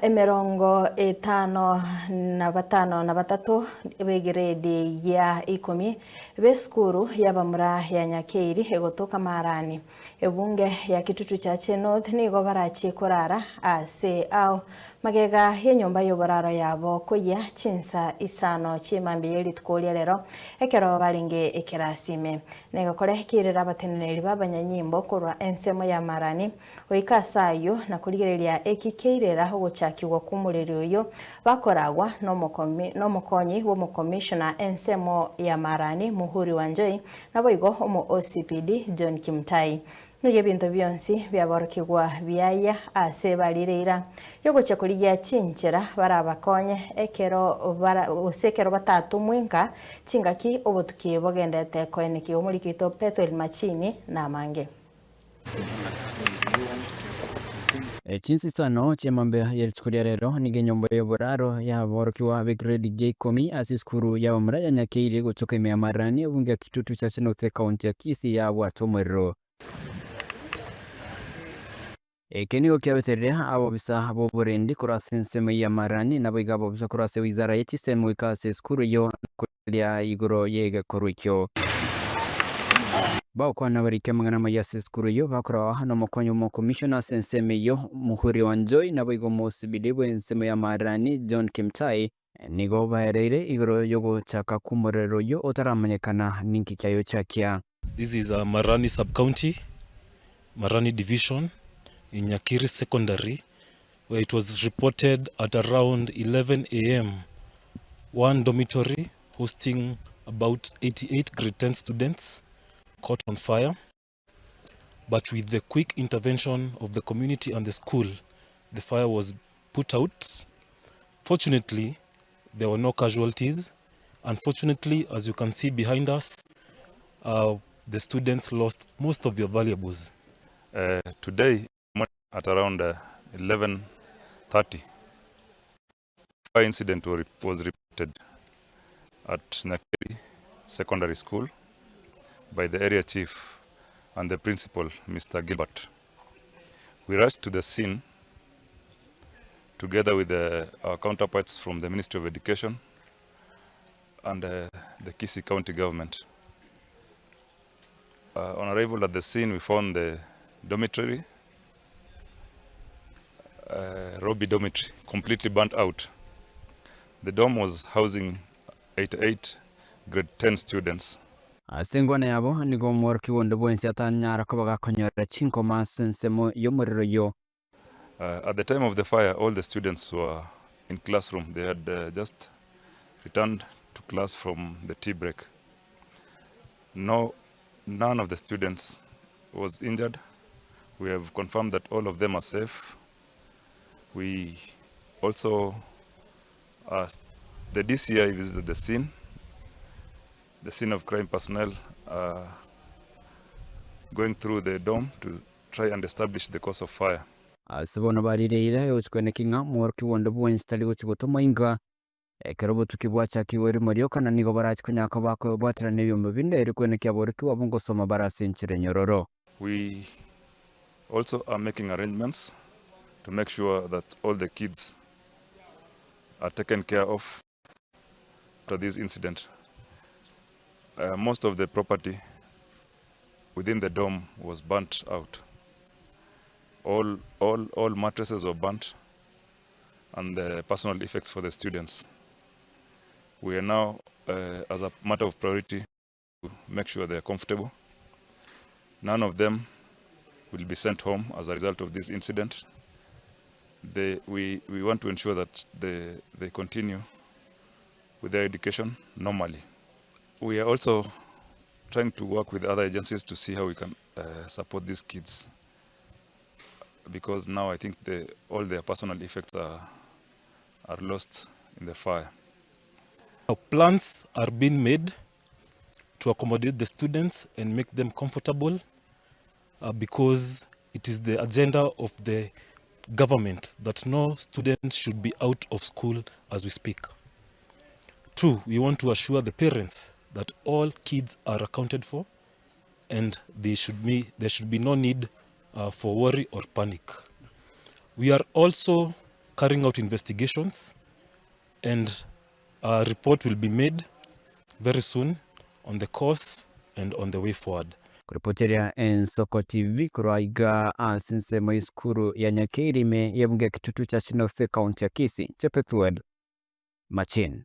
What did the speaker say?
Abana 54 b'egrade ya ikomi b'esukuru y'abamura ya Nyakeiri egotoka Marani, ebunge ya Kitutu Chache North nigo barachie korara ase ao magega y'enyomba y'oboraro yabo koyia chinsa isano chi'emambia ye rituko ria rero ekero barenge ekerasi ime. Negokore kirera abateneneri b'abanyanyimbo korwa ensemo ya Marani Goika ase ayio, na korigereria eki keirera ogochakigwa kw'omoreri oyio, bakoragwa nomokonyi bw'omokomishona ensemo ya Marani, Muhuri Wanjoi, naboigo omo OCPD John Kimutai. Nigo ebinto bionsi biaborokigwa biaya ase barire eira y'ogochia korigia chinchera barabakonye ekero gose ekero batatomwe nka chingaki obotuki bogendete koenekia omoriki oito Pethuel Machini namange. Chinsisano chi'emambia ye rituko ria rero nigo enyomba y'oboraro y'aborokigwa b'egrade gia ikomi ase esukuru y'abamura ya Nyakeire gotoka ime ya Marani ebunge ya Kitutu Chache North ekaunti ya Kisii yabwate omorero. Eke nigo kiabetereire abobisa b'oborendi korwa ase ensemo ya Marani naboigo abobisa korwa ase wizara ye chisemi goika ase esukuru eyio na koria igoro y'egekorwa ekio. Bagokwana abariki amang'ana amaya ase esukuru eyio bakoragwa nomokonyi bw'omokomishona ase ensemo eyio Muhuri Wanjoi naboigo omosibidi bw'ensemo ya Marani John Kimtai nigo baereire igoro y'ogochaka kw'omorero oyio otaramanyekana ninki kiayochakia. This is Marani sub-county, Marani division in Nyakiri secondary where it was reported at around 11am one dormitory hosting about 88 grade 10 students caught on fire but with the quick intervention of the community and the school the fire was put out. Fortunately there were no casualties. Unfortunately as you can see behind us uh, the students lost most of their valuables. Uh, today at around uh, 11:30 fire incident was reported at Nyakeri Secondary School by the area chief and the principal, Mr. Gilbert. We rushed to the scene together with the, our counterparts from the Ministry of Education and uh, the Kisii County government. Uh, on arrival at the scene, we found the dormitory, uh, Robbie dormitory, completely burnt out. The dorm was housing 88 grade 10 students. Ase engwana yabo nigo omworokigwa onde bwensi atanyara koba gakonyorera chinkoma ase ensemo y'omorero oyio. Uh, at the time of the fire, all the students were in classroom. They had uh, just returned to class from the tea break. No, none of the students was injured. We have confirmed that all of them are safe. We also, uh, the DCI visited the scene. The scene of crime personnel are going through the dorm to try and establish the cause of fire. Ase bono barire eira y'ogochikwaneki ng'a omworokigwa onde bwensi tari gochia gotoma inka. Ekero obotuki bwachakigwe erimo rioka na nigo barache konyara koba bakoebwaterana ebiombe binde erio kwenekia aborokigwa abwo ngosoma bare ase enchera enyororo. We also are making arrangements to make sure that all the kids are taken care of after this incident. Uh, most of the property within the dorm was burnt out. All, all, all mattresses were burnt and the personal effects for the students. We are now, uh, as a matter of priority, to make sure they are comfortable. None of them will be sent home as a result of this incident. They, we, we want to ensure that they, they continue with their education normally. We are also trying to work with other agencies to see how we can uh, support these kids because now I think the, all their personal effects are, are lost in the fire. Now, plans are being made to accommodate the students and make them comfortable uh, because it is the agenda of the government that no student should be out of school as we speak. Two, we want to assure the parents that all kids are accounted for and they should be, there should be no need uh, for worry or panic. We are also carrying out investigations and a report will be made very soon on the course and on the way forward. Koripoteria Ensoko TV korwa aiga ase ensemo y'esukuru ya Nyakeiri ime y'ebunge ya Kitutu Church North ekaunti ya Kisii, Chepethuel Machin.